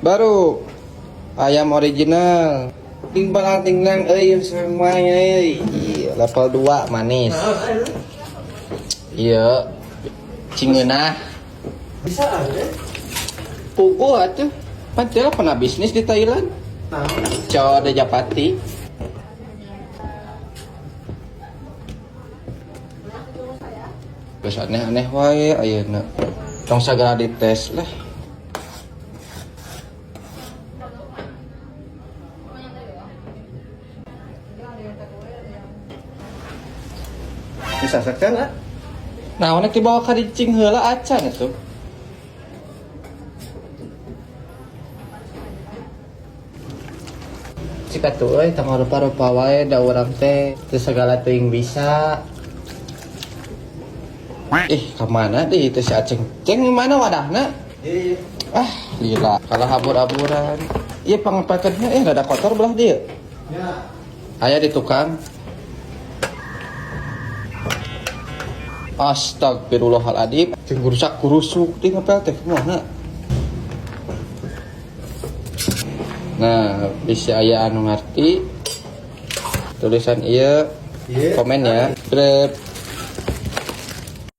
Baru ayam original. Ting balang ting nang euy semuanya euy. Iya, level 2 manis. Iya. Cingeunah. Bisa aja. Puguh atuh. Pan teh pernah bisnis di Thailand. Nah, Cowok ada Japati. Terus aneh-aneh wae ayeuna. Tong sagala dites lah. Bisa kan ah? Nah, nek dibawa ka dicing heula acan atuh. Cik atuh euy, tong rupa-rupa wae da urang teh teu sagala teuing bisa. Ih, ka mana deh itu si Aceng? Ceng mana wadahna? Iya. Ah, lila. Kalah abur-aburan. Iya, pangpakeunna rada kotor belah dia. Ya. Aya di tukang. Astagfirullahaladzim. Ceng rusak kurusuk di ngepel teh kumaha? Nah, bisa aya anu ngarti tulisan ieu Iya. komen ya. Grab.